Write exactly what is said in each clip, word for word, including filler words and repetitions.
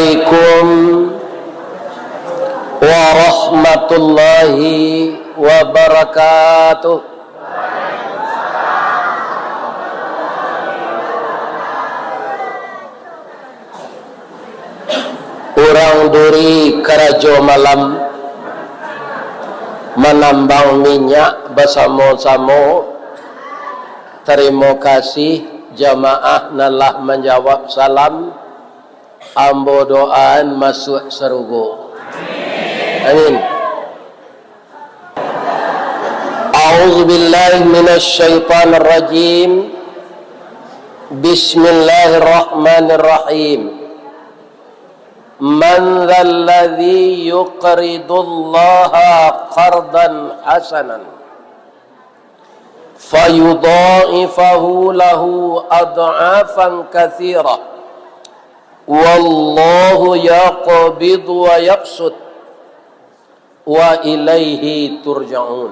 Assalamualaikum warahmatullahi wabarakatuh. Urang duri karajo malam, manambang minyak basamo-samo. Tarimo kasih jamaah nan lah manjawab salam. Ambo doaan masuak sarugo. Amin. A'udzubillahi minasyaitonirrajim. Bismillahirrahmanirrahim. Man dzalladzi yuqridullaha qardan hasanan fayudha'ifahu lahu adh'afan katsirah, wallahu yaqbidu wa yabsut, wa ilaihi turja'un.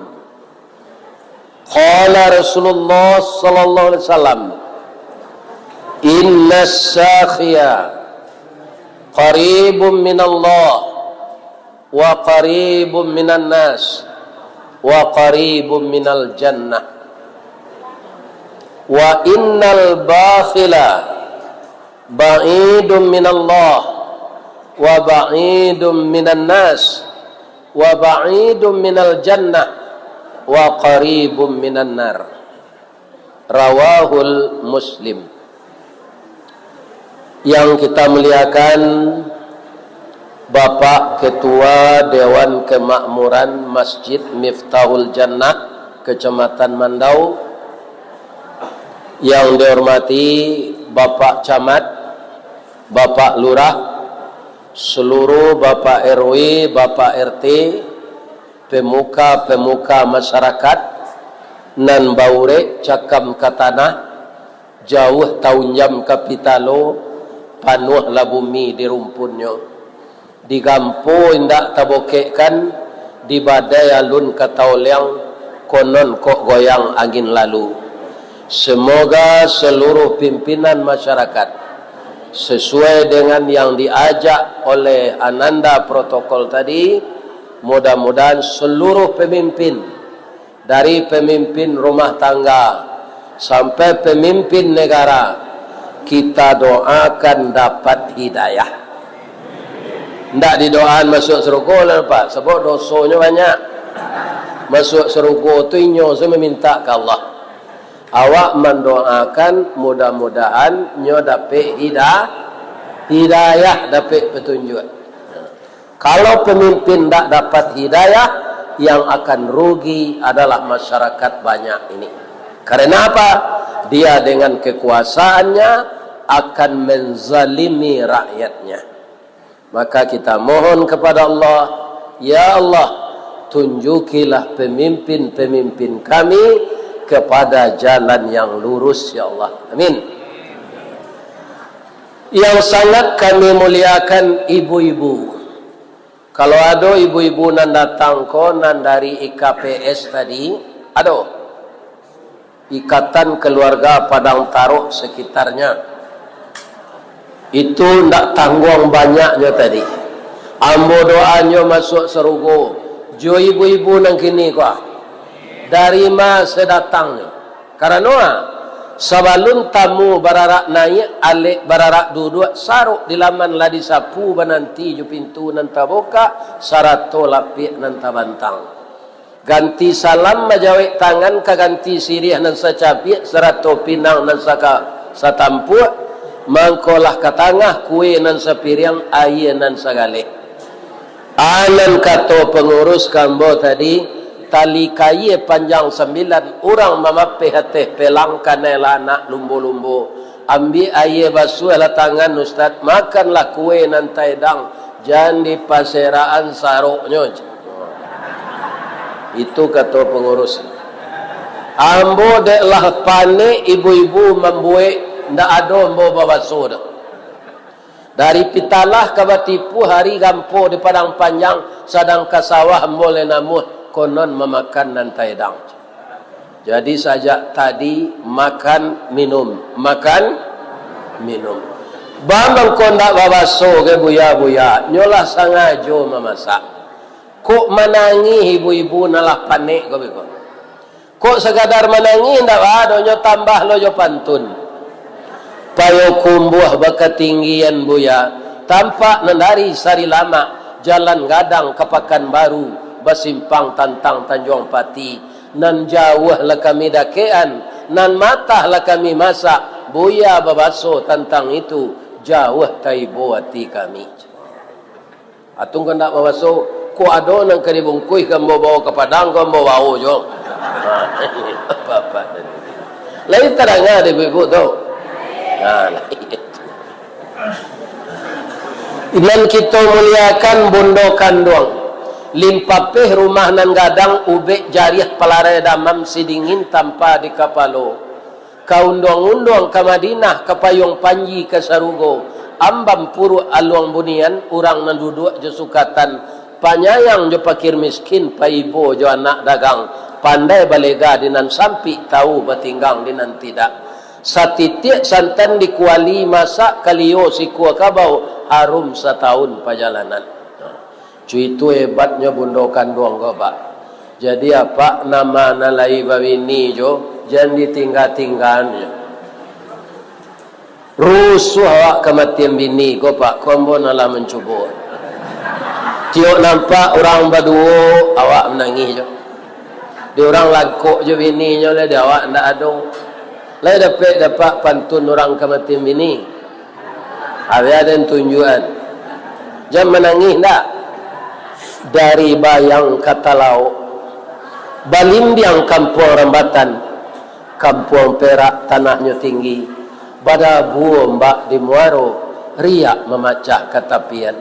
Qala Rasulullah sallallahu alaihi wasallam, "Innas sakhiya qaribun minallah, wa qaribun minan nas, wa qaribun minal jannah. Wa innal bakhila ba'idun minallah, wa ba'idun minan nas, wa ba'idun minal jannah, wa qaribun minan nar." Rawahul Muslim. Yang kita muliakan, Bapak Ketua Dewan Kemakmuran Masjid Miftahul Jannah, Kecamatan Mandau, yang dihormati Bapak Camat, Bapak Lurah, seluruh Bapak R W, Bapak R T, pemuka-pemuka masyarakat nan baurek cakam ka tanah, jauah taunjam ka pitalo, panuahlah bumi di rumpunnyo. Digampo indak tabokekkan, dibadai alun ka taoliang, konon kok goyang angin lalu. Semoga seluruh pimpinan masyarakat, sesuai dengan yang diajak oleh ananda protokol tadi, mudah-mudahan seluruh pemimpin, dari pemimpin rumah tangga sampai pemimpin negara, kita doakan dapat hidayah. Ndak didoaan masuak sarugo lah, Pak, sabab dosonyo banyak. Masuak sarugo tu inyo se maminta ka Allah. Awak mandoakan, mudah-mudahan nyo dapek hida-, hidayah, dapek petunjuk. Kalau pemimpin ndak dapat hidayah, yang akan rugi adalah masyarakat banyak ini. Karena apa? Dia dengan kekuasaannya akan menzalimi rakyatnya. Maka kita mohon kepada Allah, "Ya Allah, tunjukilah pemimpin-pemimpin kami kepada jalan yang lurus, ya Allah." Amin. Yang sangat kami muliakan ibu-ibu. Kalau ado ibu-ibu nan datang ko, nan dari I K P S tadi, ado. Ikatan Keluarga Padang Tarok sekitarnya. Itu ndak tangguang banyaknyo tadi. Ambo doanyo masuak sarugo, jo ibu-ibu nan kini ko. Dari ma se datangnyo? Karano, ah, sabalun tamu bararak naiak, alek bararak duduak, sarok di laman lah disapu, bananti jo pintu nan tabukak, sarato lapiak nan tabantang. Ganti salam, bajawek tangan, ka ganti siriah nan sacabiak, sarato pinang nan saka-, satampuak, mangko lah ka tangah, kue nan sapiriang, aia nan sagaleh. Anan kato pangurus ka ambo tadi, tali kaia panjang sambilan, urang mamapeh ateh pelang, kanai lah anak lumbo-lumbo. Ambiak aia, basuahlah tangan, Ustaz, makanlah kue nan taedang, jan dipaserakan saroknyo. Itu kato pangurus. Ambo dek lah panek ibu-ibu mambuek, ndak ado ambo babaso doh. Dari Pitalah ka Batipuah, ari gampo di Padang Panjang, sadang ka sawah ambo lai namuah, konon mamakan nan taedang. Jadi, sajak tadi makan, minum, makan, minum. Baa mangko ndak babaso ka buya-buya, nyo lah sangajo mamasak. Kok manangih ibu-ibu nan lah panek ko beko. Kok sakadar manangih ndak baa doh, nyo tambah lo jo pantun. Payokumbuah bakatinggian buya, tampak nan dari Sarilamak, jalan gadang ka Pakanbaru, basimpang tantang Tanjuang Pati. Nan jauah lah kami dakekan, nan matah lah kami masak, buya babaso tantang itu, jauah taibo ati kami. Atung kandak babaso, kok ado nan ka dibungkuih ka ambo bawo ka Padang, ka ambo bawo jo. Ha, apa-apa tadi. Lain tadanga dek ibu-ibu tu. Ha, lain. Nan kito muliakan Bundo Kanduang, limpapeh rumah nan gadang, ubek jariah palarai damam, sidingin tampa di kapalo. Ka unduang-unduang ka Madinah, ka payuang panji ka sarugo, ambam puruak aluang bunian, urang nan duduak jo sukatan, panyayang jo pakir miskin, paibo jo anak dagang, pandai balega di nan sampik, tau batinggang di nan tidak. Satitiak santan di kuali, masak kalio sikua kabau, harum satahun pajalanan. Cuitu hebatnyo Bundo Kanduang ko, Pak. Jadi, apak nan ma nan lai babini jo, jan ditingga-tinggaan jo. Rusuah awak kamatian bini ko, Pak, ko ambo nan lah mancubo. Tiok nampak urang baduo, awak manangih jo. Di urang langkok jo bininyo, lai di awak ndak ado. Lai dapek dapat pantun urang kamatian bini? Abih aden tunjuakan. Jan manangih ndak? Dari Bayang ka Talaok, balimbiang Kampuang Rambatan, Kampuang Perak tanahnyo tinggi, badabua ombak di muaro, riak mamacah ka tapian.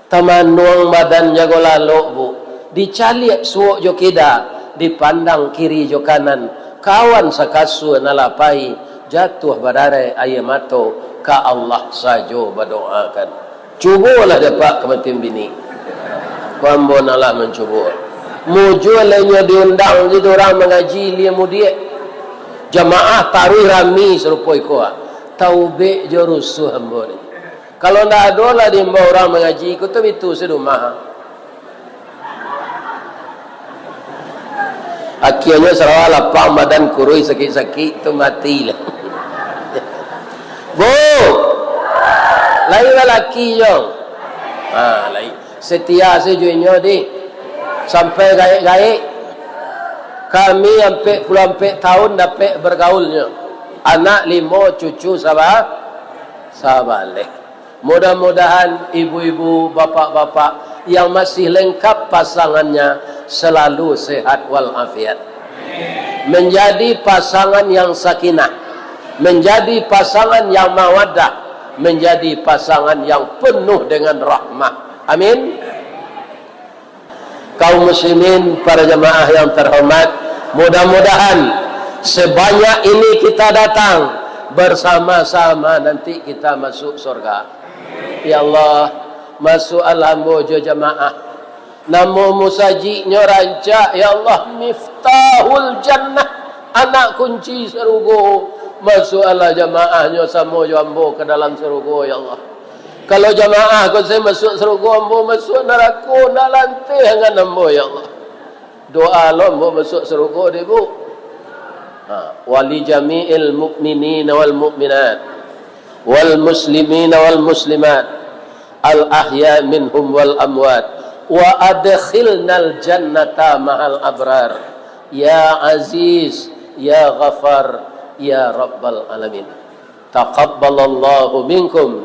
Tamanuang badan jago lalok, Bu, dicaliak suok jo kida, dipandang kiri jo kanan, kawan sakasua nan lah pai, jatuah badarai aia mato, ka Allah sajo badoakan. Cubolah dapek kamatian bini. Ko ambo nan lah mancubo. Mujua lai nyo diundang, jadi urang mangaji ilia mudiak. Jamaah taruih rami sarupo iko, ah. Taubek jo rusuah ambo ni. Kalau ndak ado lah diimbau urang mangaji, iko tu bitu sadumah. Akhianyo sarawa lapang badan kuruih sakik-sakik tu mati lah. Bu! Lai balaki jo? Ha, lai. Setia sajo inyo, Dik. Sampai gaek-gaek. Kami ampek puluah ampek tahun dapek bergaulnyo. Anak limo, cucu saba-, sabaleh. Mudah-mudahan ibu-ibu, bapak-bapak yang masih lengkap pasangannya selalu sehat walafiat. Menjadi pasangan yang sakinah, menjadi pasangan yang mawaddah, menjadi pasangan yang penuh dengan rahmah. Amin. Kaum muslimin, para jamaah yang terhormat, mudah-mudahan sebanyak ini kita datang, bersama-sama nanti kita masuk surga. Ya Allah, masuaklah ambo jo jamaah. Namo musajiknyo rancak, ya Allah, Miftahul Jannah, anak kunci sarugo. Masuaklah jamaahnyo samo jo ambo ka dalam sarugo, ya Allah. Kalau jamaah ko se masuak sarugo, ambo masuak narako, ndak lanteh angan ambo, ya Allah. Doa lo ambo masuak sarugo dek Bu. Ha, wali jami'il mu'minina wal mu'minat, wal muslimina wal muslimat, al ahya minhum wal amwat, wa adkhilnal jannata ma'al abrar. Ya Aziz, ya Ghaffar, ya Rabbal Alamin. Taqabbalallahu minkum,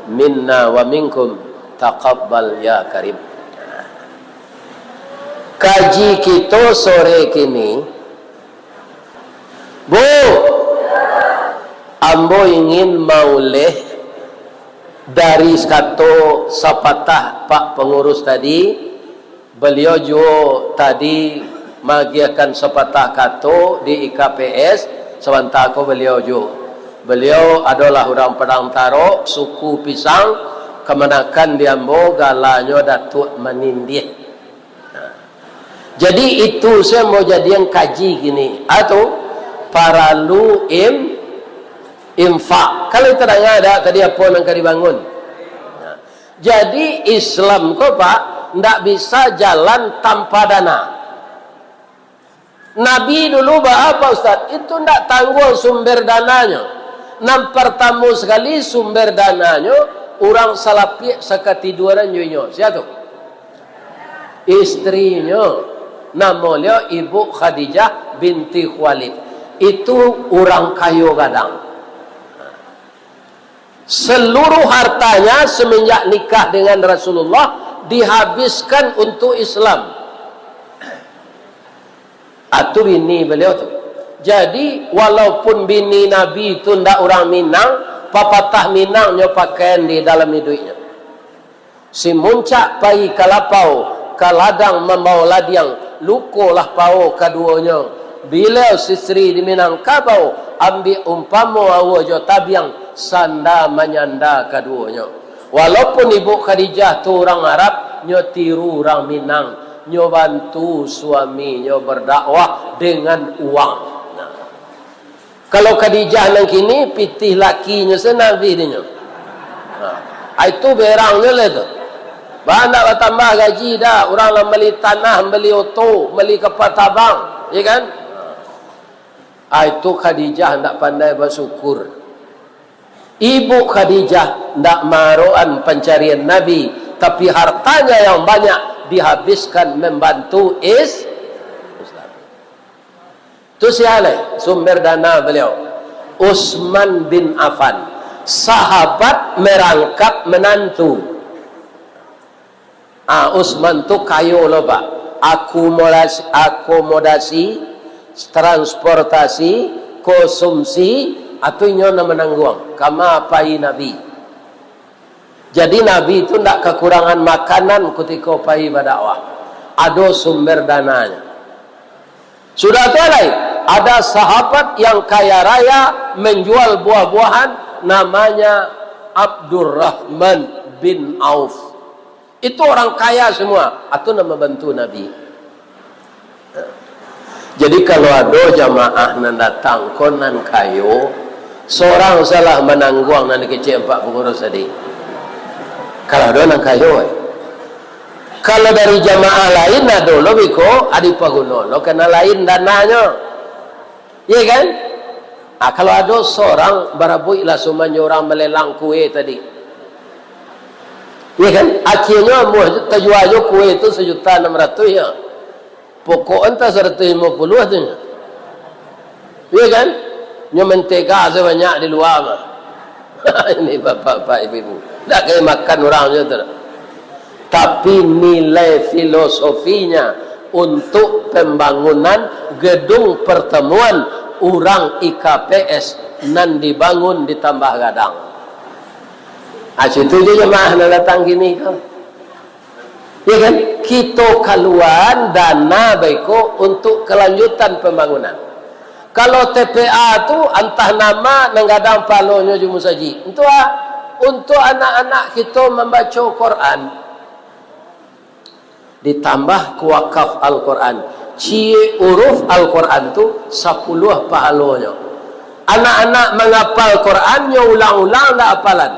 minna wa minkum, taqabbal ya Karim. Kaji kito sore kini, Bu, ambo ingin mauleh dari kato sapatah Pak Pangurus tadi, Baliau juo tadi magiahkan sapatah kato di I K P S, sabanta ko baliau juo. Baliau adolah urang Padang Tarok, suku Pisang, kamanakan di ambo galanyo Datuak Manindiah. Nah, jadi itu se ambo jadian kaji kini. Atau paralu im-, infak. Kalau tadanga dak tadi apo nan ka dibangun? Nah, jadi Islam ko, Pak, ndak bisa jalan tanpa dana. Nabi dulu baa, Pak Ustaz? Itu ndak tangguang sumber dananyo. Nan partamo sakali sumber dananyo, urang salapiak sakatiduaran jo inyo. Sia tu? Istrinyo. Namo liau Ibu Khadijah binti Khuwailid. Itu urang kayo gadang. Seluruh hartanya semenjak nikah dengan Rasulullah dihabiskan untuk Islam. Atu bini baliau tu. Jadi, walaupun bini Nabi tu ndak urang Minang, papatah Minang nyo pakaian di dalam iduiknyo. Si muncak pai ka lapau, ka ladang mambao ladiang, lukolah pao kaduonyo. Bila si Sri di Minangkabau, ambiak umpamo aua jo tabiang, sanda manyanda kaduonyo. Walaupun Ibu Khadijah tu urang Arab, nyo tiru urang Minang, nyo bantu suaminyo berdakwah dengan uang. Nah. Kalau Khadijah nan kini, pitih lakinyo se nan abih dinyo. Nah, itu berangnyo lah tu. Bah, ndak batambah gaji dah, urang lah mali tanah, mali oto, mali kapal tabang, ya kan? Ah, itu Khadijah ndak pandai basyukur. Ibu Khadijah ndak maarokan pancarian Nabi, tapi hartanya yang banyak dihabiskan membantu is-, Islam. Tu sia lai sumber dana beliau? Utsman bin Affan, sahabat merangkap menantu. Ah, Utsman tu kayo lo, Pak. Akomodasi, akomodasi, transportasi, konsumsi, atu inyo nan manangguang. Kama pai Nabi. Jadi, Nabi tu ndak kakurangan makanan kutiko pai badakwah. Ado sumber dananyo. Sudah tu lai, ada sahabat yang kaya raya menjual buah-buahan, namanya Abdurrahman bin Auf. Itu orang kaya semua. Atu nan mambantu Nabi. Jadi, kalau ado jamaah nan datang ko nan kayo, sorang salah manangguang nan dikecek ampek pangurus tadi. Kalau ado nan kayo, eh. Kalau dari jamaah lain, ado lo biko, ah, dipaguno lo ka nan lain dananyo. Iya kan? Ah, kalau ado sorang barabuiklah suman jo urang malelang kue tadi. Iya kan? Akhianyo amuah tajua jo kue tu sajuta anam ratuih, ya. Pokok antah saratuih limo puluah tu nyo. Iya kan? Nyo mentega sabanyak di lua mah. Ini bapak-bapak, ibu-ibu. Ndak kaya makan urang nyo tu. Tapi nilai filosofinya untuk pembangunan gedung pertemuan urang I K P S nan dibangun di Tambah Gadang. Ah, situ je jamaah nan datang kini ko. Ya kan? Kito kaluaan dana baiko untuk kelanjutan pembangunan. Kalau T P A tu, antah nama nan gadang palonyo jo musajik. Untuk a-, untuk anak-anak kito mambaco Quran. Ditambah wakaf Al-Quran. Ciek huruf Al-Quran tu sapuluah pahalonyo. Anak-anak mangapal Quran, nyo ulang-ulang ndak apalan.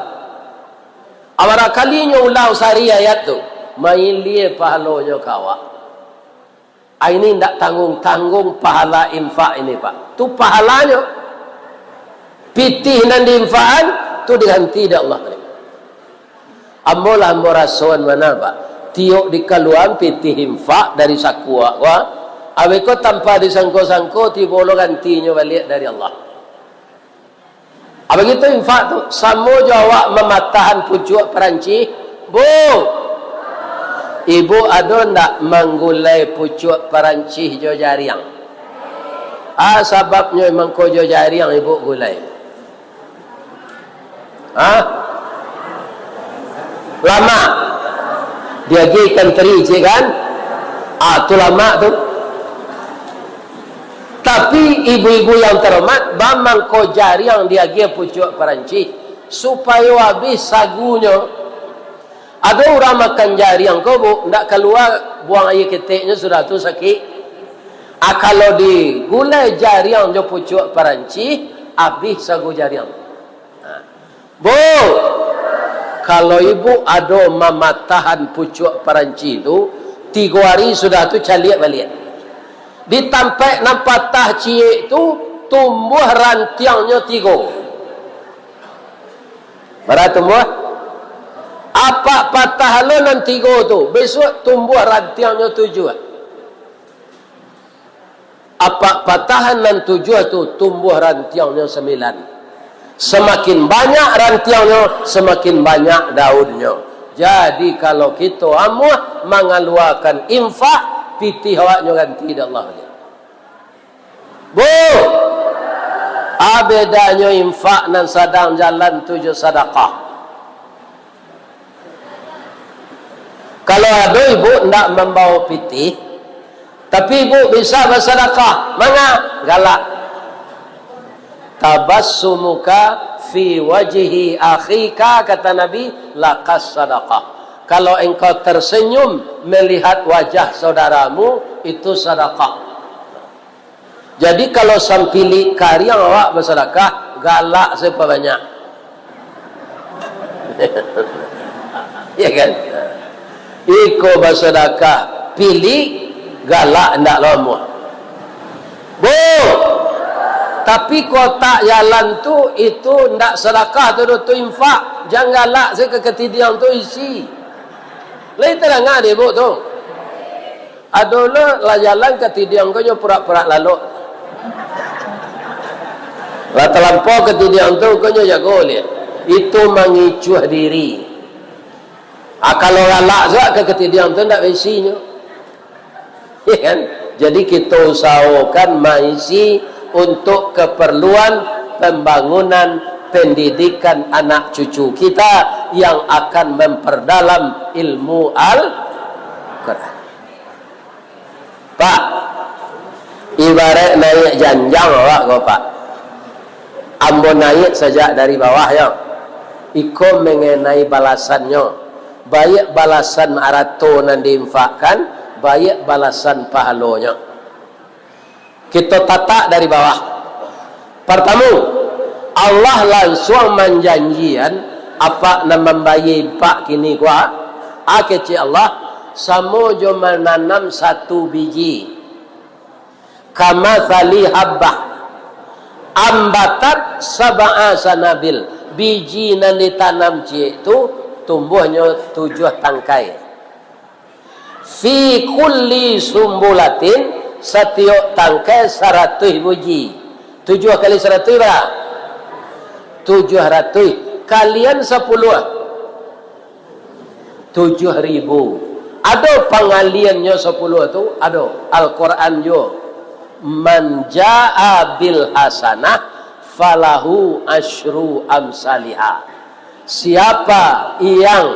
Abarakalinyo ulang sahari ayat tu, mailia pahalonyo ka awak. Ah, ini ndak tanggung-tanggung pahala infak ini, Pak. Tu pahalanyo. Pitih nan diinfakan, tu diganti dek Allah tadi. Ambo lah ambo rasoan bana, Pak. Tiok dikaluaan pitih infak dari saku awak ko, abih ko tanpa disangko-sangko, tibo lo gantinyo baliak dari Allah. Ah, bagitu infak tu, samo jo awak mamatahan pucuak parancih, Bu. Ibu ado ndak manggulai pucuak parancih jo jariang? Ah, sababnyo mangko jo jariang ibu gulai. Ah? Lamak. Diagiah ikan teri, cik kan? Ah, tu lamak tu. Tapi ibu-ibu yang terhormat, baa mangko jariang diagiah pucuak parancih, supayo abih sagunyo. Ado urang makan jariang ko, Bu, ndak kalua buang aia keteknyo, sudah tu sakik. Ah, kalau digulai jariang jo pucuak parancih, abih sagu jariang. Nah, Bu, kalau ibu ado mamatahan pucuak paranci tu, tigo ari sudah tu caliak baliak. Di tampek nan patah ciek tu, tumbuah rantiangnyo tigo. Bara tumbuah? Apak patah lo nan tigo tu, bisuak tumbuah rantiangnyo tujuah. Apak patahan nan tujuah tu tumbuah rantiangnyo sambilan. Samakin banyak rantiangnyo, samakin banyak daunnyo. Jadi, kalau kito amuah mangaluakan infak, pitih awaknyo ganti dek Allah baliak. Bu, a bedanyo infak nan sadang jalan tu jo sadakah? Kalau ado ibu ndak mambawa pitih, tapi ibu bisa basadakah, manga? Galak. "Tabassumuka fi wajhi akhika," kata Nabi, "lakas sadakah." Kalau engkau tersenyum melihat wajah saudaramu, itu sadakah. Jadi, kalau sampilik kariang awak basadakah, galak sapabanyak. Ya kan? Iko basadakah, pilik, galak, ndak lomoh. Bu, tapi kotak jalan tu, itu ndak sadakah tu, tu infak. Jan galak sajo ka katidiang tu isi. Lai tadanga dek ibu tu. Ado lo lah jalan katidiang ko nyo purak-purak lalok. Lah talampau katidiang tu ko nyo jago liak. Itu mangicuah diri. Ah, kalau galak suak ka katidiang tu ndak baisinyo. Ya kan? Jadi kito usahokan maisi untuk keperluan pembangunan pendidikan anak cucu kita yang akan memperdalam ilmu Al-Quran. Pak, ibarat naiak janjang awak ko, Pak. Ambo naiak sajak dari bawah, yo. Iko mengenai balasannyo. Baiak balasan arato nan diinfakkan, baiak balasan pahalonyo. Kito tatak dari bawah. Partamo, Allah lansuang manjanjian, apak nan mambayia infak kini ko, a kecek Allah, samo jo mananam satu biji. Kamatsali habbah ambatat sab'a sanabil, biji nan ditanam ciek tu, tumbuahnyo tujuah tangkai. Fi kulli sumbulatin, satiok tangkai saratuih buji. Tujuah kali saratuih bara? Tujuah ratuih. Kalian sapuluah. Tujuah ribu. Ado pangaliannyo sapuluah tu? Ado. Al-Quran juo. "Man jaa bil hasanah falahu asyru amsaliha." Siapa yang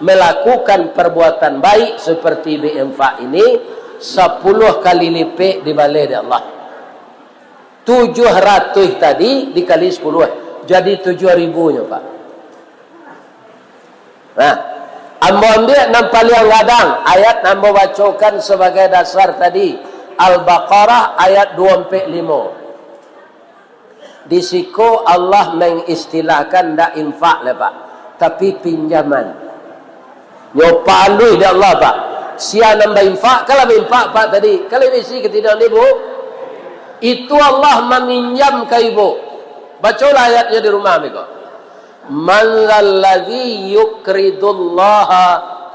melakukan perbuatan baik seperti bi infak ini, sapuluah kali lipek dibaleh dek Allah. Tujuah ratuih tadi dikali sapuluah, jadi tujuah ribunyo, Pak. Nah, ambo ambiak nan paliang gadang, ayat nan ambo bacokan sabagai dasar tadi, Al-Baqarah ayat duo ampek limo. Di siko Allah mengistilahkan ndak infak lai, Pak, tapi pinjaman. Nyo paluih dek Allah, Pak. Sia nan bainfak, kalau bainfak, Pak, tadi, kalau bisi katidiang ibu, itu Allah maminjam ka ibu. Bacolah ayatnyo di rumah, beko. "Man dzalladzi yuqridullaha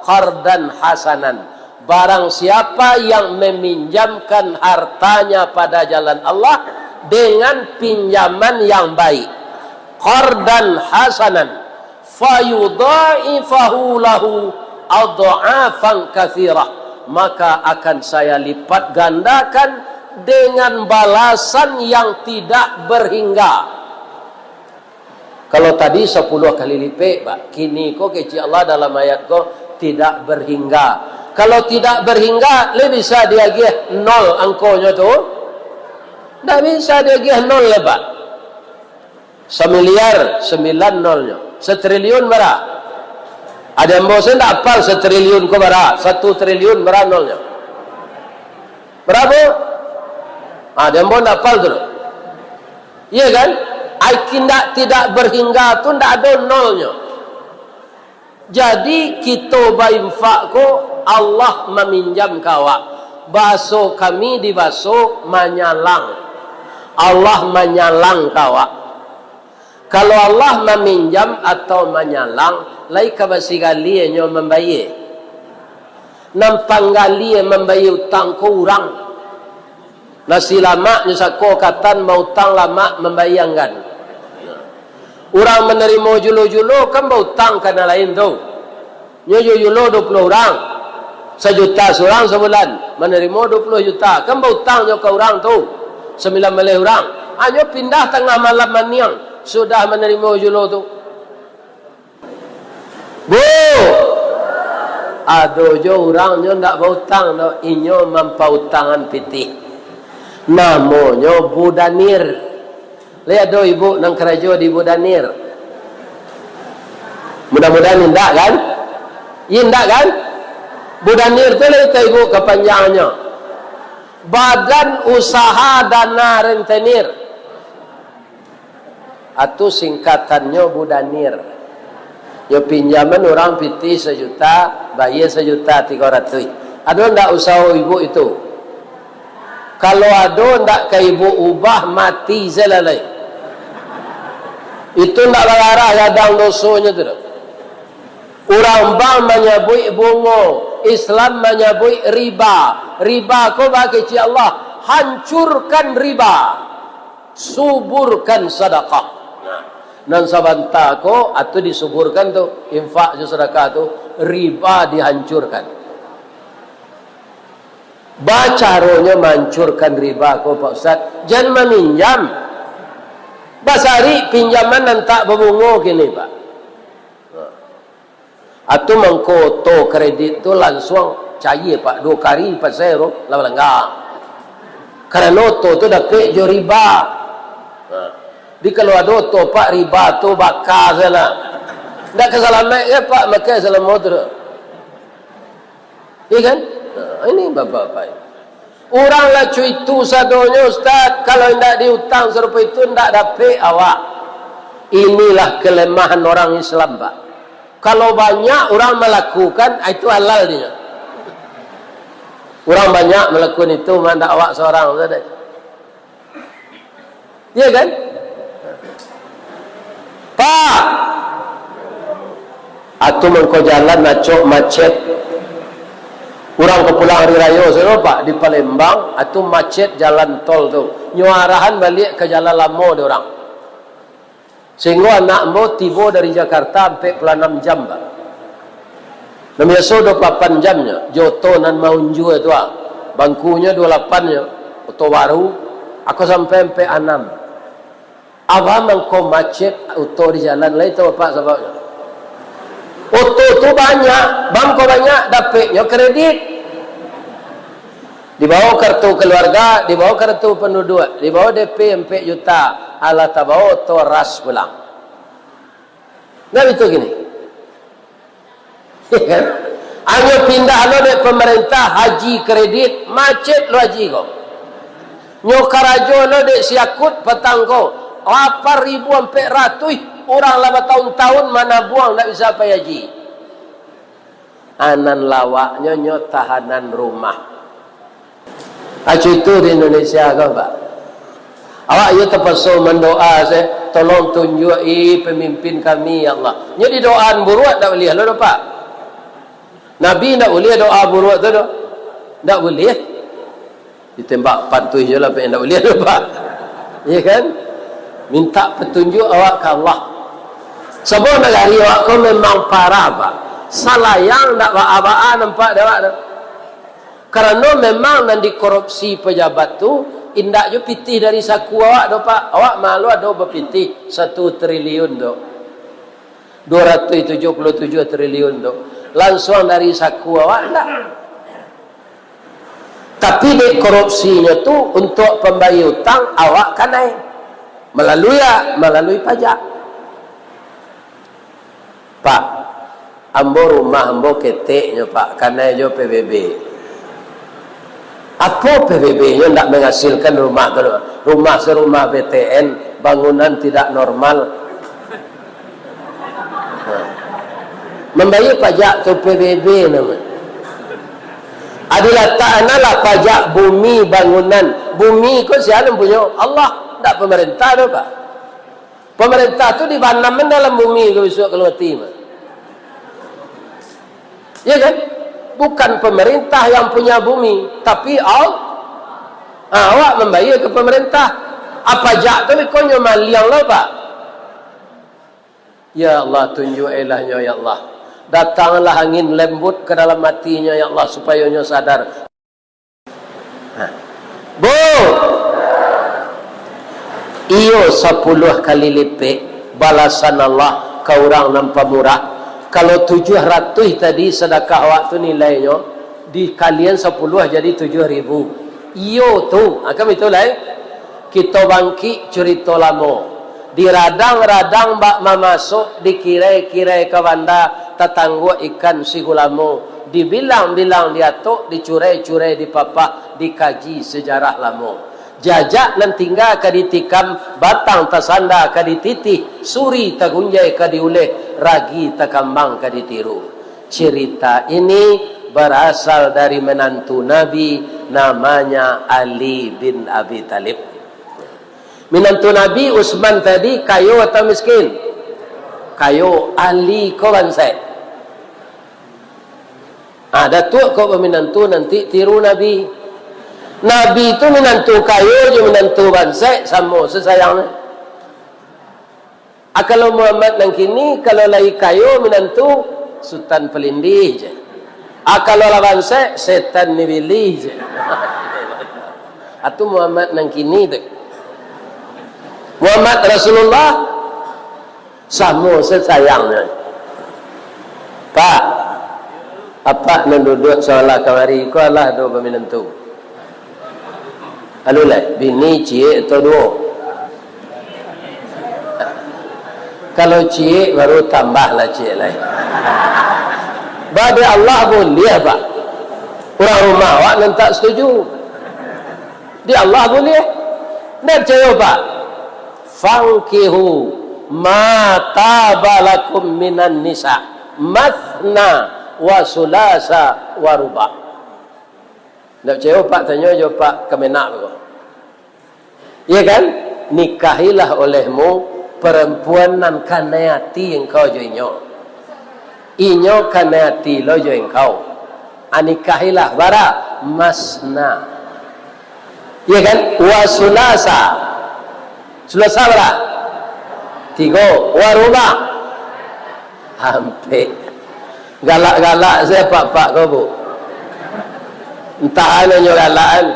qardan hasanan." Barang siapa yang meminjamkan hartanya pada jalan Allah dengan pinjaman yang baik, qardan hasanan, fayudha'ifahu lahu adh'afan katsirah, maka akan Saya lipat gandakan dengan balasan yang tidak berhingga. Kalau tadi sapuluah kali lipek, Pak. Kini ko kecek Allah dalam ayat ko tidak berhingga. Kalau tidak berhingga, lai bisa diagiah nol angkonyo tu? Ndak bisa diagiah nol lai, Pak. Samiliar, sambilan nolnyo. Satriliun bara? Ado ambo se ndak apal satriliun ko bara, satu triliun bara nolnyo. Bara? Ah, ado ambo ndak apal tu. Iya kan? Ai kindak tidak berhingga tu ndak ado nolnyo. Jadi, kito bainfak ko, Allah maminjam ka awak. Baso kami di baso manyalang. Allah manyalang ka awak. Kalau Allah maminjam atau manyalang, lai ka basigali nyo mambayie. Nan panggali mambayie utang ko urang. Nasi lamak nyo sako katan, mautang lamak mambayie anggan. Urang manarimo julo-julo kan bautang ka nan lain tu. Nyo julo-julo duo puluah urang, sajuta surang sabulan, manarimo duo puluah juta, kan bautang nyo ka urang tu, sambilan baleh urang. Hanyo pindah tangah malam maniang, sudah manarimo julo tu. Bu, ado jo urang nyo ndak bautang doh, inyo mampautangan pitih. Namonyo Bu Danir. Lai ado ibu nan karajo di Bu Danir? Mudah-mudahan indak, kan? Indak, kan? Bu Danir tu lai ka ibu kapanjangannyo. Badan Usaha Dana Rentenir. Atu singkatannyo Bu Danir. Yo pinjaman urang pitih sajuta, bayie sajuta tigo ratuih. Ado ndak usaho ibu itu? Kalau ado, ndak ka ibu ubah, mati se lah lai. Itu ndak bagarah gadang dosonyo tu doh. Urang bank manyabuik bungo, Islam manyabuik riba. Riba ko bakecek Allah, hancurkan riba, suburkan sadakah. Nah, nan sabanta ko, atu disuburkan tu, infak jo sadakah tu, riba dihancurkan. Bacaronyo mancurkan riba ko, Pak Ustaz, jan maminjam. Basarik pinjaman nan tak babungo kini, Pak. Atu mangko oto kredit tu lansuang caie, Pak, duo kali pasai tu, lah balangga. Karano oto tu dapek jo riba. Jadi kalau ado oto, Pak, riba tu baka salah. Ndak ka salamaik, ya, Pak, makai salamo tu. Iya kan? Nah, ini bapak-bapak. Urang lah cuitu sadonyo, Ustaz. Kalau indak diutang sarupo itu, indak dapek awak. Inilah kelemahan orang Islam, Pak. Kalau banyak urang malakukan, ah, itu halal dinyo. Urang banyak malakukan itu, mah indak awak sorang sajo. Iya kan? Pak! Atu mangko jalan acok macet. Urang ka pulang hari rayo sajo, Pak, di Palembang, atu macet jalan tol tu. Nyo arahan baliak ka jalan lamo dek urang. Sahinggo anak ambo tibo dari Jakarta ampek puluah anam jam, Pak. Nan biaso duo puluah lapan jamnyo, jo oto nan maunjua tu, ah. Bangkunyo duo puluah lapan nyo, oto baru, ako sampai ampek anam. Apo mangko macet oto di jalan, lai tau Bapak sababnyo? Oto tu banyak, bank ko banyak, dapeknyo kredit. Dibawa kartu keluarga, dibawa kartu penduduk, dibawa D P ampek juta, alah tabawa oto ras pulang. Nah, itu gini. Hanyo pindah lo dek pemerintah haji kredit, macet lo haji ko. Nyo karajo lo dek si Yakut patang ko, lapan ribu ampek ratuih urang lah bataun-taun manabuang ndak bisa pai haji. Anan lawaknyo nyo tahanan rumah. Acu itu di Indonesia ko, Pak. Awak iyo tapaso mandoa se, "Tolong tunjuak-i pemimpin kami, ya Allah." Nyo didoaan buruak ndak buliah lo doh, Pak. Nabi ndak buliah doa buruak tu doh. Ndak buliah. Ditembak pantuih je lah, Pak, ndak buliah tu, Pak. Iya kan? Minta petunjuk awak ka Allah. Sabab nagari awak ko memang parah, Pak. Salayang ndak baa-baa nampak dek awak tu. Karano memang nan dikorupsi pejabat tu, indak jo pitih dari saku awak doh, Pak. Awak malu ado bapitih satu triliun tu. Dua ratus tujuh puluh tujuh triliun tu. Lansuang dari saku awak, ndak. Tapi dek korupsinyo tu, untuak pambayia utang, awak kanai. Malalui a, malalui pajak. Pak, ambo rumah ambo keteknyo, Pak, kanai jo P B B. Apo P B B-nyo ndak menghasilkan rumah tu, rumah sarumah B T N, Bangunan tidak normal. Mambayia pajak tu P B B namo. Ado latak anak lah pajak bumi bangunan. Bumi ko sia nan punyo? Allah, ndak pamarentah doh, Pak. Pamarentah tu dibanamkan dalam bumi ko bisuak kalau mati, Pak. Ya kan? Bukan pemerintah yang punya bumi, tapi Al-, ah, awak mambayia ka pamarentah. Ah, pajak tu beko nyo maliang lo, Pak. Ya Allah, tunjuak-ilah nyo, ya Allah. Datanglah angin lembut ka dalam atinyo, ya Allah, supayo nyo sadar. Nah. Bu! Iyo sapuluah kali lipek balasan Allah ka urang nan pamurah. Kalau tujuah ratuih tadi sadakah awak tu nilainyo, dikalian sapuluah jadi tujuah ribu. Iyo tu, ha, kan baitu lai? Kito bangkik curito lamo. Diradang-radang bak mamasok, dikirai-kirai ka banda, tatangguak ikan sigulamo, dibilang-bilang diatok, dicurai-curai dipapah, dikaji sejarah lamo. Jajak nan tingga ka ditikam, batang tasanda ka dititih, suri tagunjai ka diuleh, ragi takambang ka ditiru. Cerita ini berasal dari menantu Nabi, namanya Ali bin Abi Thalib. Minantu Nabi Utsman tadi kayo atau miskin? Kayo. Ali ko bansaik. Ah, Datuak ko baminantu nanti tiru Nabi. Nabi tu minantu kayo jo minantu bansaik samo sasayangnyo. Ah, kalau Muhammad nan kini, kalau lai kayo minantu, Sutan Palindih je. Ah, kalau lah bansaik, setan ni bilih je. Atu Muhammad nan kini tu. Muhammad Rasulullah, samo sasayangnyo. Pak, apak nan duduak sabalah kamari ko alah do baminantu. Anu lai, bini ciek atau duo? Kalau ciek, baru tambah lah ciek lai. Ba, di Allah buliah, Pak. Urang rumah awak nan tak setuju. Di Allah buliah. Ndak picayo, Pak? "Fankihu ma taba lakum minan nisa, matsna wa tsulasa wa ruba'." Ndak picayo, Pak, tanyo jo Pak Kemenak ko. Iya kan? "Nikahilah olehmu parampuan nan kanai ati engkau jo inyo. Inyo kanai ati lo jo engkau. Ah, nikahilah bara? Masna." Iya kan? "Wa sulasa." Sulasa bara? Tigo. "Wa ruba'." Ampek. Galak-galak sajo apak-apak ko, Bu. Antah a nyo galakan.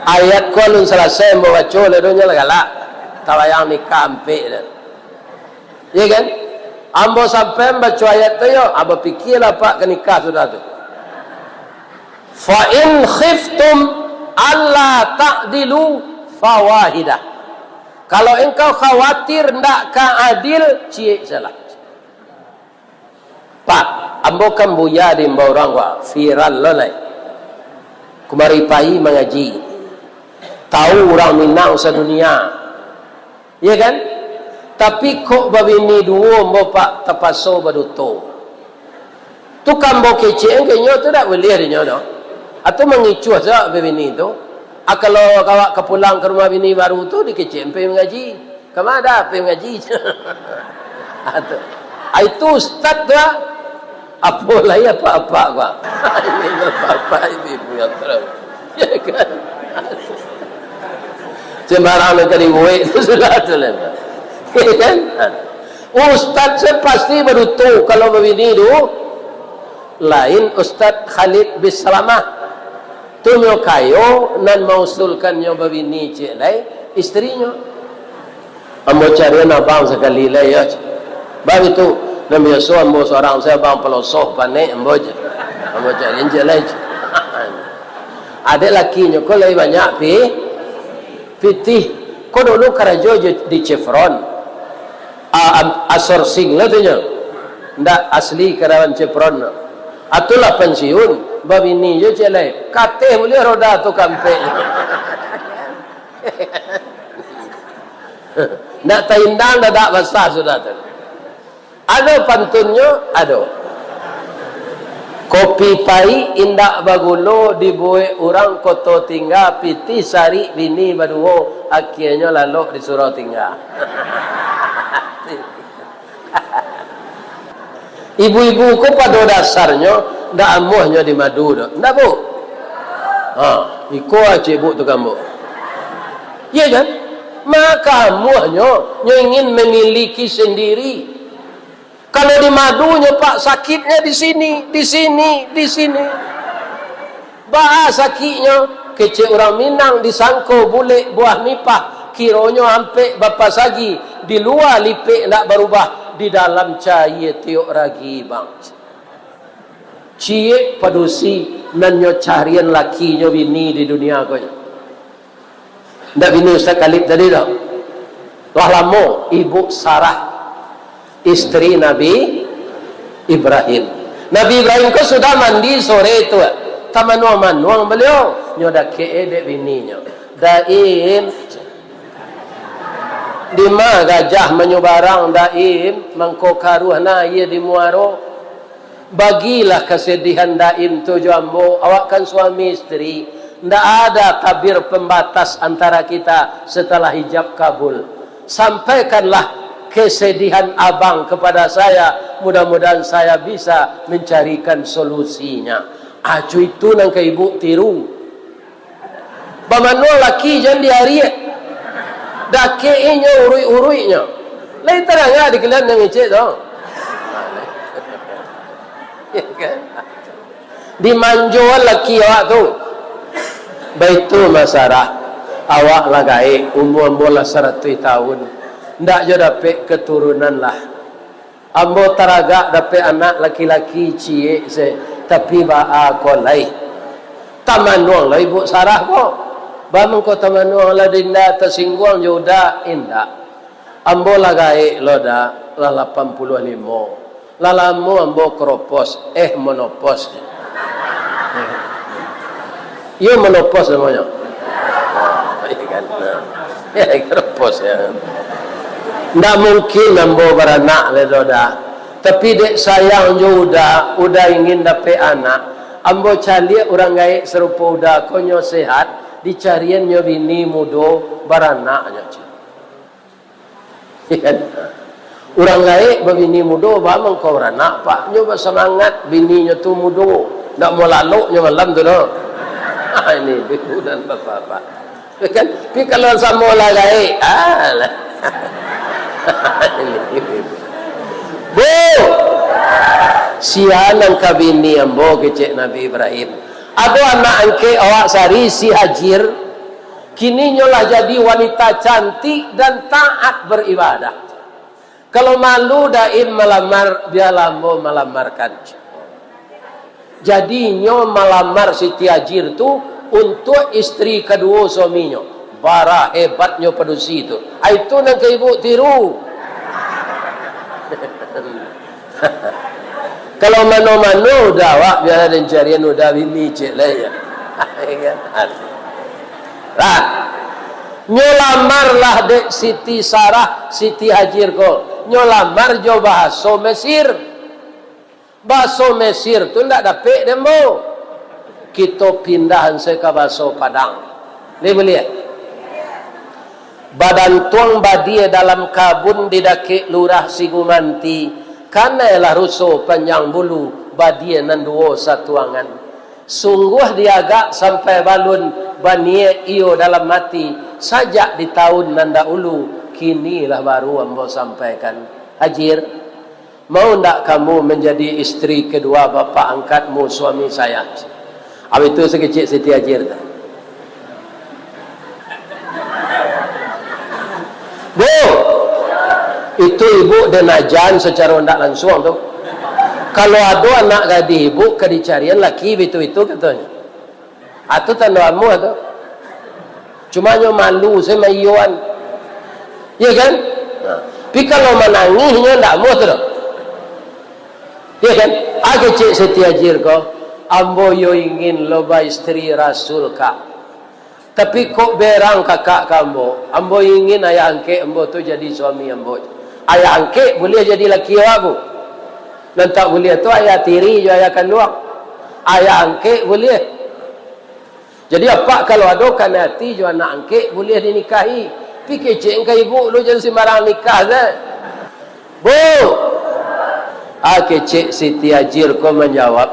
Ayat ko alun salasai ambo baco lai doh, nyo lah galak. Tabayang nikah ampek dah. Iya kan? Ambo sampai baco ayat tu yo, ah, bapikialah apak ka nikah sudah tu. "Fa in khiftum alla ta'dilu fawahidah." Kalau engkau khawatir ndak ka adil, ciek sajolah. Pak, ambo kan buya diimbau urang, wah, viral lo lai. Kumari pai mangaji. Tahu urang Minang sadunia. Iya kan? Tapi kok babini duo ambo, Pak, tapaso baduto. Tu kan ambo kecek, kan inyo tu dak buliah dinyo doh. Atau mangicuah sajo babini tu. Ah, kalau awak ka pulang ka rumah bini baru tu, dikecek pai mangaji. Kama dah pai mangaji? Ah, tu. Ah, itu ustaz tu, ah. Apo lai apak-apak ko, ah. Ini apak-apak ini punya terang. Ya kan? Sembarang nan ka dibuek tu sudah tu lah. Ya kan? Ustaz se pasti baduto kalau babini tu. Lain Ustaz Khalid bin Salamah. Tu nyo kayo nan mausulkan nyo babini ciek lai, isterinyo. Ambo carian abang sakali lai, yo. Bang itu, nan biaso ambo surang sajo, abang palosoh, panek ambo je. Ambo carian ciek lai. Adek lakinyo ko lai banyak pi-, pitih. Ko dulu karajo je di Chevron. A-, a-, outsourcing lah tu nyo. Ndak asli karyawan Chevron tu. Atulah pensiun, babini je ciek lai. Kateh buliah roda tu kampek. Ndak taindang, dadak basah sudah tu. Ado pantunnyo, ado. Kopi paik indak bagulo dibuek urang Koto Tingga, pitih sarik bini baduo, akienyo lalok di surau tingga. Ibu-ibu ko pado dasarnyo ndak amuahnyo di madu doh. Ndak, Bu? Ha, iko acik Bu tu gambo. Iya kan? Maka amuahnyo, nyo ingin memiliki sendiri. Kalau di madunyo, Pak, sakitnya di sini, di sini, di sini. Baa sakiknyo, kecek urang Minang, disangko bulek buah nipah, kironyo ampek bapasagi, di lua lipek ndak barubah, di dalam cayie tiok ragi, bang. Ciek padusi nan nyo carian lakinyo bini di dunia ko nyo. Ndak bini Ustaz Khalid tadi doh. Lah lamo ibu Sarah, isteri Nabi Ibrahim. Nabi Ibrahim ko sudah mandi sore tu, tamanuang-manuang baliau, nyo dakek dek bininyo. Daim, dima gajah manyubarang, Daim, mangko karuah na aia di muaro. Bagilah kesedihan Daim tu jo ambo, awak kan suami isteri, ndak ada tabir pembatas antara kita setelah ijab kabul. Sampaikanlah kesedihan abang kepada saya, mudah-mudahan saya bisa mencarikan solusinya. Acu itu nan ka ibu tiru. Bamanuang laki jan diariak. Dakek inyo uruik-uruiknyo. Lai tadanga di kalian nan ngecek tu. Ya kan? Dimanjoan laki awak tu. Baitu masalah. Awak lah gaek, umua ambo lah saratuih tahun. Ndak jo dapek keturunan lah. Ambo taragak dapek anak laki-laki ciek se, tapi baa ko lai. Tamanuang lah ibu Sarah ko. Ba mangko tamanuang lah dinda tasingguang jo Uda, indak. Ambo lah gaek lo Da, lah lapan puluah limo. Lah lamo ambo kropos, eh, monopos. Iyo, monopos namonyo. Iya kan? Nah. Ya, kropos ya. Ndak mungkin ambo baranak lai doh Da. Tapi dek sayang jo Uda, Uda ingin dapek anak. Ambo caliak urang gaek sarupo Uda ko nyo sehat, dicarian nyo bini mudo, baranak nyo. Urang gaek babini mudo, ba mangko baranak, Pak. Nyo basamangat, bininyo tu mudo. Ndak mau lalok nyo malam tu doh. Ini ibu dan bapak-bapak. Kan? Tapi kalau samo lah gaek, alah. Ini ibu. Bu, sia nan ka bini ambo, kecek Nabi Ibrahim. Ado anak angkek awak sari, si Hajir. Kini nyo lah jadi wanita cantik dan taat beribadah. Kalau malu Daim malamar, bialah ambo malamarkan. Jadi nyo malamar Siti Hajir tu untuak isteri kaduo suaminyo. Bara hebatnyo padusi tu. Ai tu nan ka ibu tiru. Kalau mano-mano Uda awak, bialah den carian Uda bini, cek lai, ya. Lah, nyo lamar lah dek Siti Sarah, Siti Hajir ko. Nyo lamar jo bahaso Mesir. Bahaso Mesir tu ndak dapek dek ambo. Kito pindah ansai ka bahaso Padang. Ni buliah. Badantuang badie dalam kabun di dakek lurah Sigumanti, kanailah ruso panjang bulu, badie nan duo satuangan. Sungguah diagak sampai balun, baniek iyo dalam ati, sajak di taun nan dahulu, kinilah baru ambo sampaikan. Hajir, Mau ndak kamu menjadi isteri kedua bapak angkatmu, suami saya? Abis tu sakecek Siti Hajir tu. Bu, itu ibu den ajan secara ndak langsung tu. Kalau ado anak gadih ibu, ka dicarian laki bitu-bitu, katonyo. Ah, tu tando amuah tu. Cuma nyo malu se maiyoan. Iya kan? Nah. Tapi kalau manangih nyo ndak amuah tu doh. Iya kan? Ah, kecek Siti Hajir ko, ambo yo ingin lo baisteri Rasul ka. Tapi kok berang kakak ka ambo, ambo ingin ayah angkek ambo tu jadi suami ambo. Ayah angkek buliah jadi laki awak, Bu? Nan tak buliah tu ayah tiri jo ayah kanduang. Ayah angkek buliah. Jadi, apak kalau ado kanai ati jo anak angkek, buliah dinikahi. Pi kecek ka ibu lu, jan simbarang nikah se. Bu! Ah, kecek Siti Ajir ko manjawab,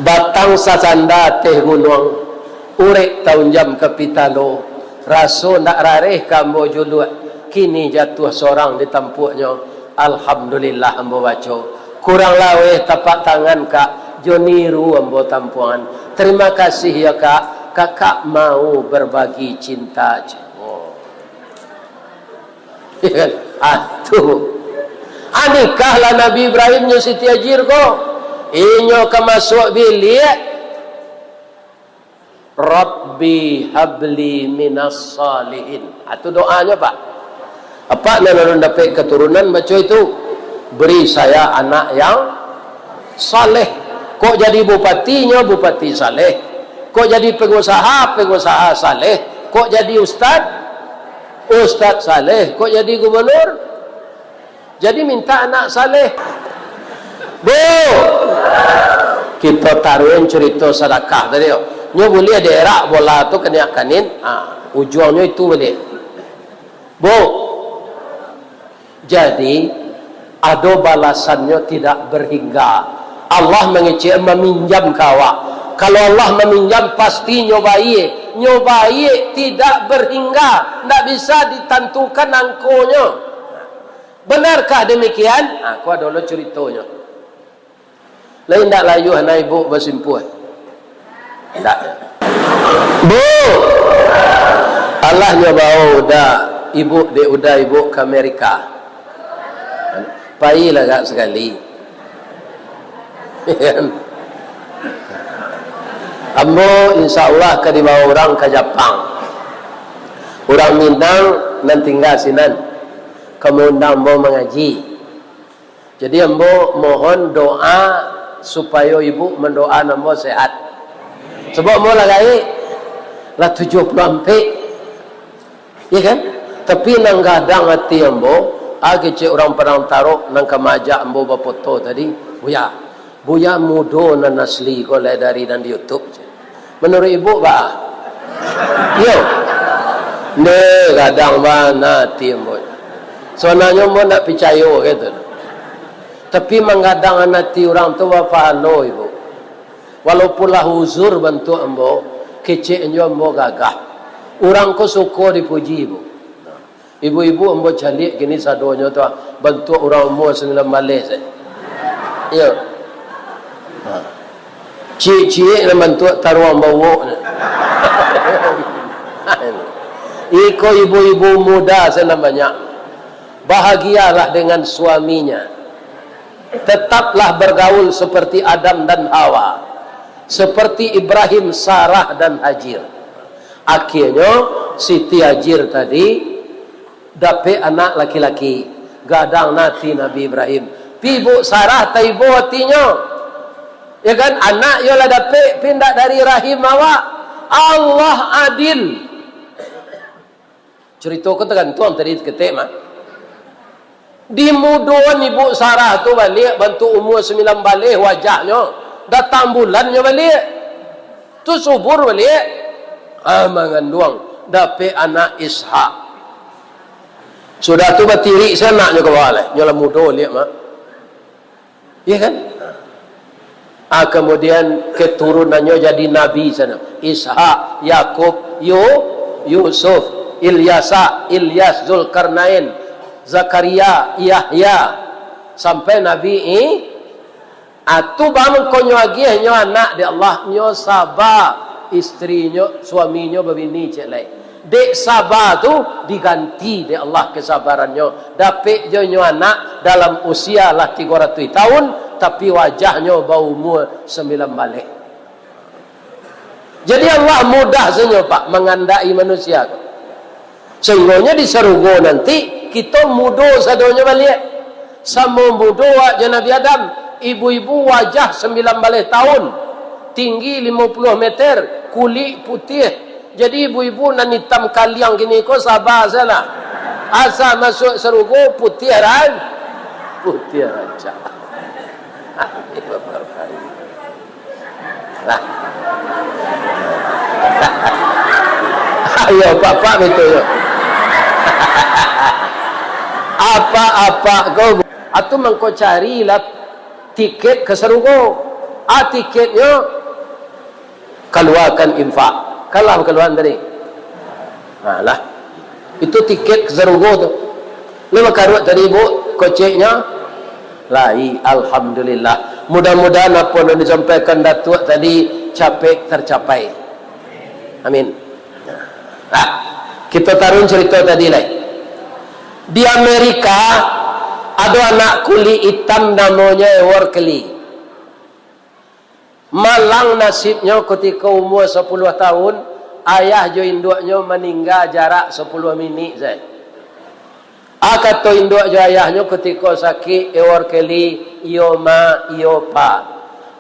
"Batang sasanda ateh gunuang, urek taunjam ka pitalo, raso ndak rareh ka ambo juluak, kini jatuah sorang di tampuaknyo. Alhamdulillah ambo baco. Kurang laweh tapak tangan, Kak, jo niru ambo tampuangan. Terima kasih ya, Kak. Kakak mau berbagi cinta." Oh. Ah, tu. Ah, nikahlah Nabi Ibrahim nyo Siti Ajir ko. Inyo ka masuak biliak, "Rabbi habli minas salihin." Ah, tu doanyo, Pak. Apak nan alun dapek katurunan, baco itu, "Beri saya anak yang saleh." Kok jadi bupatinyo, bupati saleh. Kok jadi pengusaha, pengusaha saleh. Kok jadi ustad, ustad saleh. Kok jadi gubernur, jadi minta anak saleh. Bu! Kito taruihan curito sadakah tadi, yo. Nyo buliah dierak bola tu kaniak kanin, ha, ujuangnyo itu buliah. Bu! Jadi, ado balasannyo tidak berhingga. Allah mangecek, maminjam ka awak. Kalau Allah maminjam, pasti nyo baiak. Nyo baiak tidak berhingga, ndak bisa ditantukan angkonyo. Benarkah demikian? Ha, ko ado lo curitonyo. Lai indak layuah na ibu basimpuah? Indak. Bu! Alah nyo bao uda ibu, dek uda ibu ka Amerika. Pailah gak sakali. Ambo insya Allah ka dibawa urang ka Japang. Urang Minang nan tingga sinan, ka maundang ambo mangaji. Jadi, ambo mohon doa supayo ibu mandoaan ambo sehat. Sabab ambo lah gaek, lah tujuah puluah ampek. Ya kan? Tapi nan gadang ati ambo, ah, kecek urang Padang Tarok nan ka maajak ambo bafoto tadi, "Buya, Buya mudo nan asli ko lai dari nan di YouTube." Manuruik ibu, baa? Iyo. Ndeh, gadang bana ati ambo. Sabananyo ambo ndak picayo gitu. Tapi manggadangan ati urang tu bapahalo, ibu. Walaupun lah uzur bantuak ambo, kecek nyo ambo gagah. Urang ko suko dipuji, ibu. Ibu-ibu ambo caliak kini sadonyo tu, ah, bantuak urang umua sambilan baleh sajo. Iyo. Ha. Ciek-ciek nan bantuak taruang bawok nyo. Iko ibu-ibu muda sajo nan banyak. Bahagialah dengan suaminya. Tetaplah bergaul seperti Adam dan Hawa, seperti Ibrahim, Sarah, dan Hajar. Akhirnyo, Siti Hajar tadi dapek anak laki-laki, gadang ati Nabi Ibrahim. Pi ibu Sarah taibo atinyo. Ya kan, anak yo lah dapek, pi ndak dari rahim awak. Allah adil. Curito ko tagantuang tadi saketek mah. Dimudoan ibu Sarah tu baliak, bantuak umua sambilan baleh wajahnyo, datang bulannyo baliak. Tu subur baliak. Ah, manganduang, dapek anak Ishak. Sudah tu batirik se anaknyo ka bawah lai. Nyo lah mudo baliak mah. Iya kan? Ah, kemudian keturunannyo jadi nabi sana. Ishak, Yakub, Yu-, Yusuf, Ilyasa, Ilyas, Zulkarnain, Zakaria, Yahya, sampai Nabi I-, ah, tu bangkonyo agiah nyo anak dek Allah, nyo saba, istrinyo, suaminyo babini ciek lai. Dek saba tu diganti dek Allah kesabarannyo. Dapek jo inyo anak dalam usia lah tigo ratuih tahun, tapi wajahnyo baumua sambilan baleh. Jadi Allah mudah sajo, Pak, mangandaki manusia tu. Sahinggonyo di sarugo nanti, kito mudo sadonyo baliak. Samo mudo awak jo Nabi Adam, ibu-ibu wajah sambilan baleh tahun, tinggi limo puluah meter, kulik putiah, Jadi ibu-ibu nan itam kaliang kini ko saba sajolah. Asa masuak sarugo putiah ran-, putiah rancak. Nah. Ayo, apak-apak batua yo. Apak-apak ko, atu mangko carilah tiket ka sarugo. Ah, tiketnyo kaluakan infak. Kalah kaluaan tadi. Nah, lah. Itu tiket ka sarugo tu. Lah bakaruak tadi, Bu, koceknyo? Lai, alhamdulillah. Mudah-mudahan apo nan disampaikan Datuak tadi capek tercapai. Amin. Nah, kita tarun cerita tadi lai. Di Amerika, ado anak kulik itam namonyo Edward Kelly. Malang nasibnyo, kutiko umua sapuluah tahun, ayah jo induaknyo maningga jarak sapuluah minik sajo. Ah, kato induak jo ayahnyo kutiko sakik, "Edward Kelly, iyo ma, iyo pa.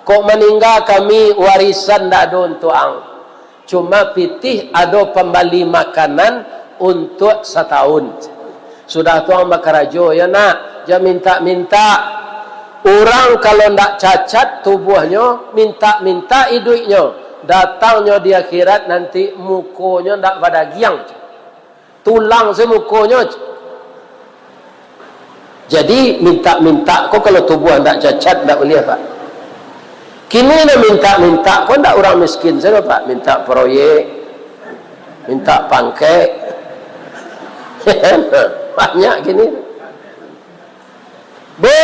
Kok maningga kami, warisan ndak ado untuak ang. Cuma pitih ado pambali makanan untuak satahun." Sudah tu ang bakarajo, yo nak, jan mintak-mintak. Urang kalau ndak cacat tubuahnyo, mintak-mintak iduiknyo, datangnyo di akhirat nanti mukonyo ndak badagiang. Tulang se mukonyo. Jadi, mintak-mintak ko kalau tubuah ndak cacat, ndak buliah, Pak. Kini nan mintak-mintak ko ndak urang miskin sajo, Pak. Mintak proyek, mintak pangkek. Banyak kini. Bu,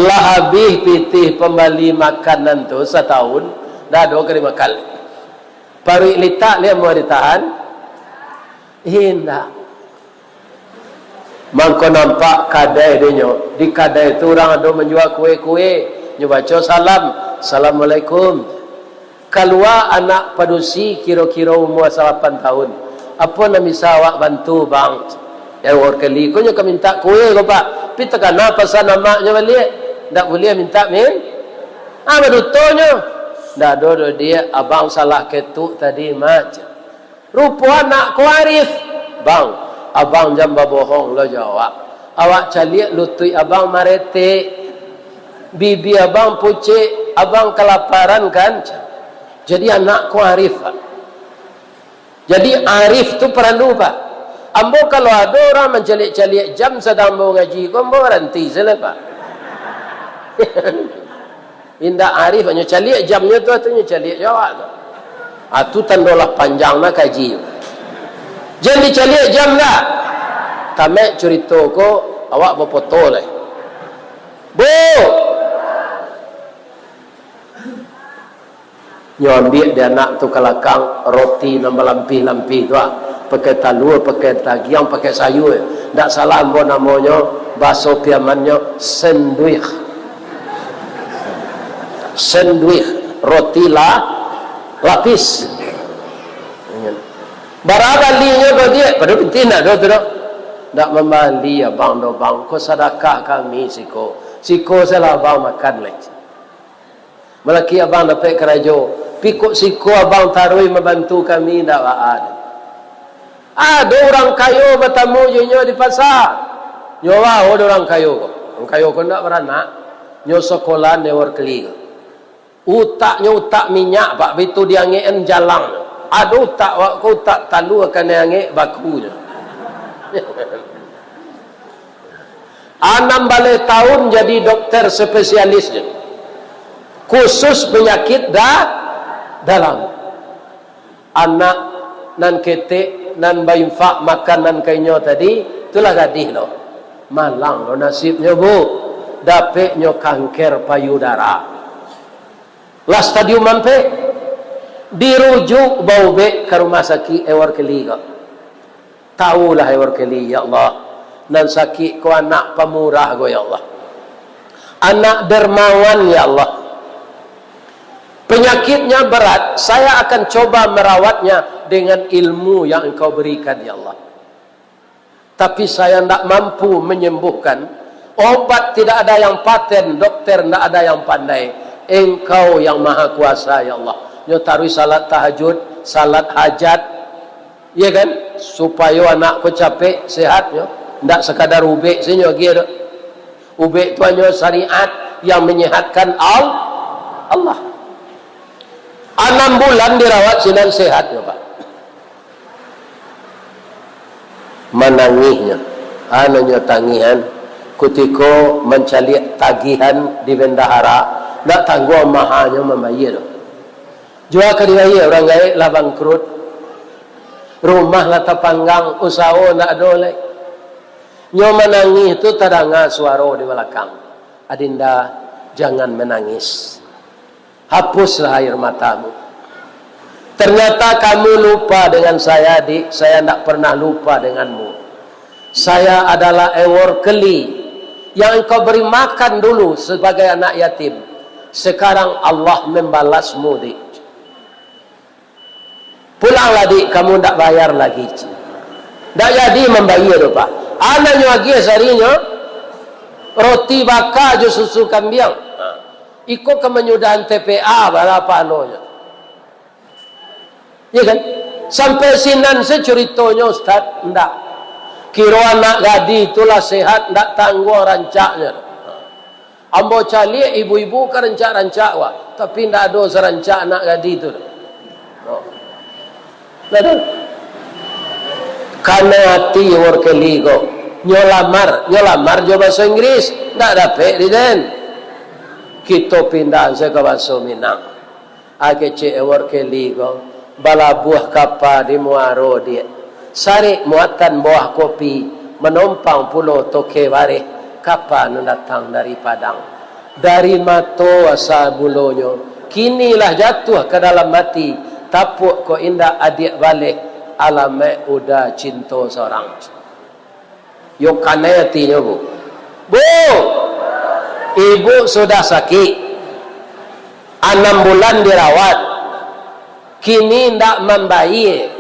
lah habih pitih pambali makanan tu satahun, ndak ado ka dimakan. Paruik litak ni amuah ditahan? Indak. Mangko nampak kadai dinyo. Di kadai tu urang ado manjua kue-kue, nyo baco salam, "Assalamualaikum." Kalua anak padusi kiro-kiro umua salapan tahun. "Apo nan bisa awak bantu, Bang?" Edward Kelly ko nyo ka mintak kue ko, Pak. Pi takana pasan amaknyo baliak. Ndak buliah mintak min-, ah, badutonyo. "Ndak ado doh, Diak. Abang salah ketuk tadi, Mak." Rupo anak ko arif. "Bang, abang jan babohong lo jo awak. Awak caliak lutuik abang maretek, bibia abang pucek, abang kalaparan kan?" Jadi anak ko arif, Pak. Jadi arif tu paralu, Pak. Ambo kalau ado urang mancaliak-caliak jam sadang ambo ngaji ko, ambo baranti sajo, Pak. Indak arif, nyo caliak jamnyo tu, atu nyo caliak jo awak tu. Ah, tu tando lah panjang nah kaji. Jan dicaliak jam dah. Tamaik curito ko, awak bapoto lai. Bu! Nyo ambiak di anak tu ka lakang roti nan balampih-lampih tu, ah. Pakai talua, pakai dagiang, pakai sayua. Ndak salah ambo namonyo, bahaso Piamannyo, sandwich. Sandwich, roti la-, lapis. Bara balinyo ko, Diak? Pado pitih ndak ado tu doh. "Ndak mambali abang doh, Bang. Ko sadakah kami siko. Siko sajolah abang makan lai." Malaki abang dapek karajo, pi kok siko abang taruih mambantu kami, ndak baa doh. Ado urang kayo batamu jo inyo di pasa. Nyo bao dek urang kayo ko. Urang kayo ko ndak baranak. Nyo sakola Edward Kelly ko. Utaknyo utak minyak, Pak, bitu diangekan jalang. Ado utak awak ko utak talua kanai angek bakunyo. Anam baleh tahun jadi dokter spesialis je. Khusus penyakit da-, dalam. Anak nan ketek, nan bainfak makan nan ka inyo tadi, itulah gadih lo. Malang lo nasibnyo, Bu. Dapeknyo kanker payudara. Lah stadium ampek. Dirujuk baubek ka rumah sakik Edward Kelly ko. Taulah Edward Kelly, ya Allah. Nan sakik ko anak pamurah ko, ya Allah. Anak dermawan, ya Allah. Penyakitnya berat, saya akan coba merawatnya dengan ilmu yang Engkau berikan, ya Allah. Tapi saya ndak mampu menyembuhkan. Obat tidak ada yang paten, dokter ndak ada yang pandai. Engkau yang Maha Kuasa, ya Allah. Nyo taruih salat tahajud, salat hajat, iya kan? Supayo anak ko capek, sehat nyo. Ndak sakadar ubek se nyo agiah tu. Ubek tu hanyo syariat yang menyehatkan Al-, Allah. Anam bulan dirawat sinan sehat nyo, Pak. Manangihnyo, anu nyo tangihan, kutiko mancaliak tagihan di bendahara, ndak tangguang mahanyo mambayia tu. Jua ka dibayia, urang gaek lah bangkrut, rumah lah tapanggang, usaho ndak ado lai. Nyo manangih tu tadanga suaro di balakang, "Adinda, jangan menangis. Hapuslah air matamu. Ternyata kamu lupa dengan saya, Dik. Saya ndak pernah lupa denganmu. Saya adalah Ewor Keli yang engkau beri makan dulu sebagai anak yatim. Sekarang Allah membalasmu, Dik. Pulanglah, Dik, kamu ndak bayar lagi." Ndak jadi mambayia tu, Pak. Anaknyo agiah sarinyo roti baka jo susu kambiang. Iko ka manyudahan T P A, bara pahalonyo. Iya kan? Sampai sinan se curitonyo, Ustaz? Ndak. Kiro anak gadih tu lah sehat, ndak tangguang rancaknyo. Ambo caliak ibu-ibu ka rancak-rancak, wah. Tapi ndak ado sarancak anak gadih tu. Oh. Ndak ado. Kanai ati Ewor Keli ko. Nyo lamar, nyo lamar jo bahaso Inggris, ndak dapek, Dik, den. Kito pindah se ka bahaso Minang. A kecek Ewor Keli ko, balabuah kapa di muaro, Diak. Sarik muatan bawah kopi, manompang pulo toke bareh, kapa nan datang dari Padang. Dari mato asa bulonyo, kini lah jatuah ka dalam ati, tapuak ko indak adiak baleh, alamaik uda cinto sorang. Yo kanai atinyo, Bu. Bu, ibu sudah sakik, anam bulan dirawat, kini ndak mambayia.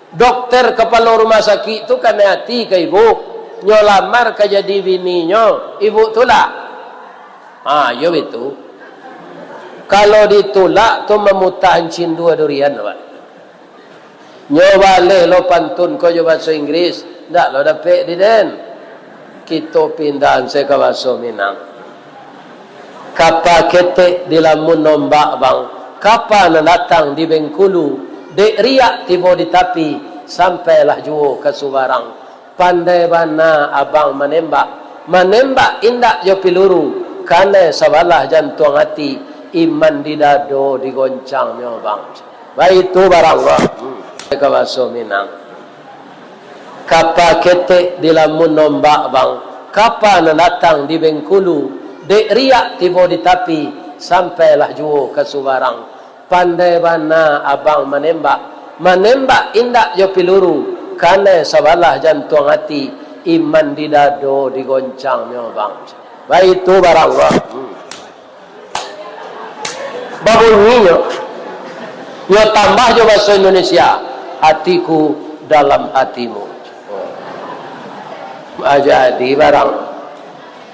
Dokter kapalo rumah sakik tu kanai ati ka ibu, nyo lamar ka jadi bininyo, ibu tulak. Ah, yo itu. Kalau ditulak tu mamutah cindua durian, Pak. Nyo baleh lo pantun ko jo bahaso Inggris, ndak lo dapek di den. Kito pindah se ka bahaso Minang. Kapa ketek dilamun ombak, Bang, kapa nan datang di Bengkulu, dek riak tibo di tapi, sampailah juo ka subarang. Pandai bana abang manembak, manembak indak jo piluru, kanai sabalah jantuang ati, iman di dado digoncangnyo, Bang. Baitu barang, Bang. Hmm. Ka bahaso Minang. Kapa ketek dilamun ombak, Bang, kapa nan datang di Bengkulu, dek riak tibo di tapi, sampailah juo ka subarang. Pandai bana abang manembak, manembak indak jo piluru, kanai sabalah jantuang ati, iman di dado digoncangnyo, Bang. Baitu barang, Bang. Hmm. Babunyinyo, nyo tambah jo bahaso Indonesia, "Hatiku dalam hatimu." Oh. Ah, jadi barang.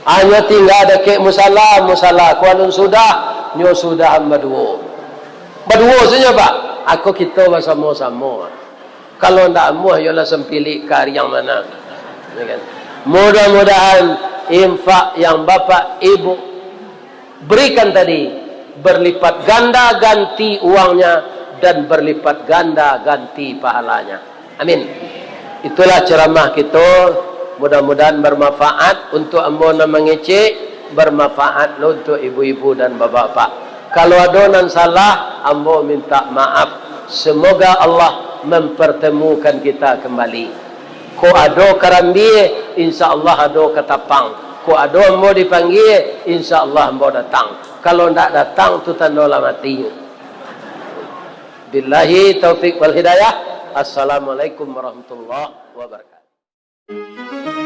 Hanyo tingga dakek musala, musala ko alun sudah, nyo sudahan baduo. Baduo sajo, Pak. Ako kito basamo-samo. Kalau ndak amuah, yolah sampilik kariang bana. Ya kan? Mudah-mudahan infak yang Bapak Ibu berikan tadi berlipat ganda ganti uangnya dan berlipat ganda ganti pahalanya. Amin. Itulah ceramah kito. Mudah-mudahan bermanfaat untuk ambo nan mangecek, bermanfaat lo untuk ibu-ibu dan bapak-bapak. Kalau ado nan salah, ambo minta maaf. Semoga Allah mempertemukan kita kembali. Ko ado karambia, insya Allah ado katapang. Ko ado ambo dipanggia, insya Allah ambo datang. Kalau ndak datang, tu tando lah mati. Billahi taufik wal hidayah. Assalamualaikum warahmatullahi wabarakatuh.